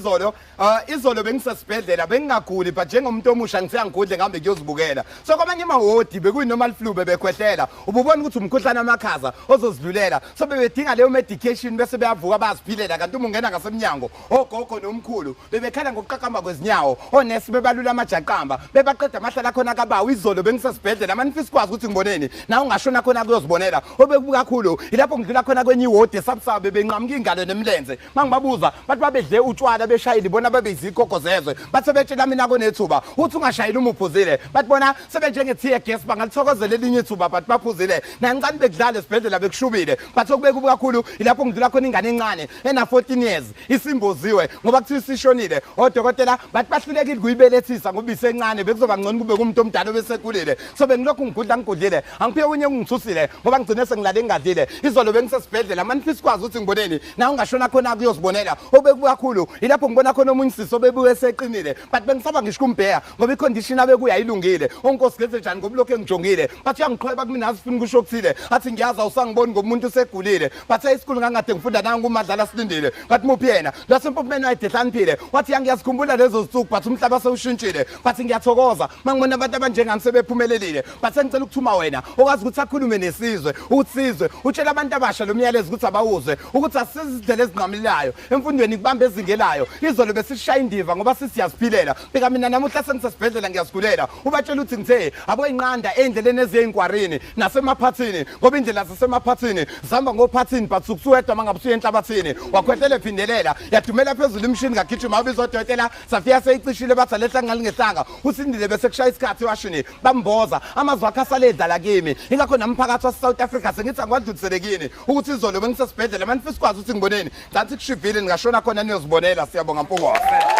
Izolo izolo bengisesibhedlela, bengingaguli, but njengomuntu omusha ngithe angigudle ngihambe kuyozibukela. So kwamanye amawodi bekuyi-normal flu, bebekhwehlela, ububona ukuthi umkhuhlane amakhaza ozozidlulela, so bebedinga leyo medication bese beyavuka bayaziphilela. Kanti uma ungena ngasemnyango, ogogo nomkhulu bebekhala ngokuqaqamba kwezinyawo, onesi bebalula amajaqamba bebaqeda amahlala khona kabawo. Izolo bengisesibhedlela, mani nifisa ukwazi ukuthi ngiboneni, nawe ungashona khona kuyozibonela. Obekubuka kakhulu ilapho ngidlula khona kwenye iwodi esabusaba, bebenqamuka ingalo nemilenze. Mangibabuza bathi babedle utshwala beshayile, bona babeyizigogo zezwe. Bathi sebetshela mina konethuba uthi ungashayeli uma uphuzile, bathi bona sebenjenge-tear gas, bangalithokozela elinye ithuba, but baphuzile. Nancane bekudlala esibhedlela, bekushubile. Bathi okubekubi kakhulu ilapho ngidlula khona ingane encane ena-14 years isimboziwe ngoba kuthiwa isishonile. Odokotela bathi bahlulekile kuyibelethisa ngoba isencane, bekuzoba ngcono kube kumuntu omdala obesekhulile. So bengilokhu ngigudla ngigudlile, angiphiwe kunye kungithusile ngoba ngigcine sengilale ngingadlile. Izolo bengisesibhedlela, mani nifisa ukwazi ukuthi ngiboneni, nawe ungashona khona kuyozibonela. Obekubi kakhulu ilapho ngibona khona omunye usisi obebuye eseqinile, but bengisaba ngisho kumbheka ngoba i-condition abekuyo ayilungile. Onkosi, ngenze njani ngoba ulokhu engijongile? Bathi uyangiqhweba kumina, azifuni kusho okuthile, athi ngiyazi awusangiboni ngoba umuntu usegulile. Bathi esikhulu ngangade ngifunda nangu umadlala silindile. Ngathi muphi yena? Lwasempuphumeni wayede ehlaniphile. Wathi yangiyazikhumbula lezo zinsuku, but umhlaba sewushintshile. Bathi ngiyathokoza mangibona abantu abanjengami sebephumelelile. Bathi sengicela ukuthuma wena okwazi ukuthi akhulume nesizwe, ukuthi sizwe utshela abantu abasha lo myalezo ukuthi abawuzwe, ukuthi asizindlela ezinqamulayo emfundweni kubamba ezingelayo. Izolo besishaya indiva ngoba sisiyaziphilela, bheka mina namuhla sengisesibhedlela ngiyazigulela. Ubatshela ukuthi ngithe aboyinqanda ey'ndleleni eziye ey'nkwarini nasemaphathini, ngoba indlela zasemaphathini zihamba ngophathini, but sukusuwedwa uma ngabe usuye enhlabathini. Wakhwehlela ephindelela, yadumela phezulu imishini, ngagijima wabiza odokotela, safika seyicishile. Bathi alehla ngalingehlanga, usindile. Bese kushaya isikhathi washini bamboza, amazwi akhe asale edlala kimi. Ingakho namphakathi wase-South Africa sengithi angiwadlulisele kini ukuthi izolo bengisesibhedlela, mani nifisa ukwazi ukuthi ngiboneni, ngathi kushivile, ningashona khona niyozibonela. Siyabonga, Mpungose.